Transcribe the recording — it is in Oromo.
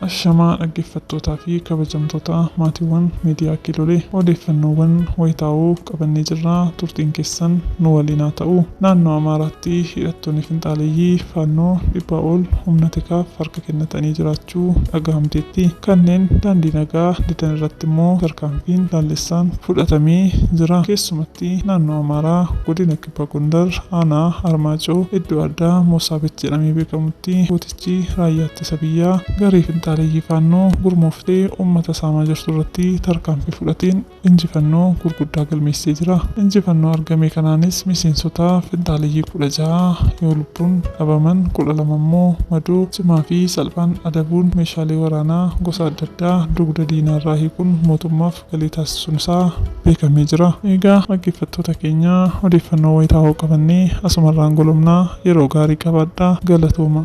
Ashamaa dhaggeeffattootaa fi kabajamtoota maatiiwwan miidiyaa Kiilolee, odeeffannoowwan wayitaawoo qabannee jirra. Turtiin keessan nu waliin haa ta'u. Naannoo Amaaraatti hidhattoonni finxaaleeyyii Faannoo 100 ol humna tikaaf harka kennatanii jiraachuu dhagahamteetti. Kanneen daandii nagaa didan irratti immoo tarkaanfiin laallessaan fudhatamee jira. Keessumatti naannoo Amaaraa godina Kibba Gondar aanaa Armaacoo iddoo addaa Moosaabet jedhamee beekamutti gootichi raayyaa ittisa biyyaa garee finxaaleeyyii Faannoo gurmooftee uummata saamaa jirtu irratti tarkaanfii fudhateen injifannoo gurguddaa galmeessee jira. Injifannoo argame kanaanis miseensota finxaaleeyyii 16 yoo lubbuun dhabaman, 12 immoo madoo cimaa fi salphaan adabuun meeshaalee waraanaa gosa adda addaa dugda diinaarraa hiikuun mootummaaf galii taasisuun isaa beekamee jira. Egaa dhaggeeffattoota keenya, odeeffannoo wayitaawoo qabannee asumarraan golomnaa, yeroo gaarii qabaadhaa, galatooma.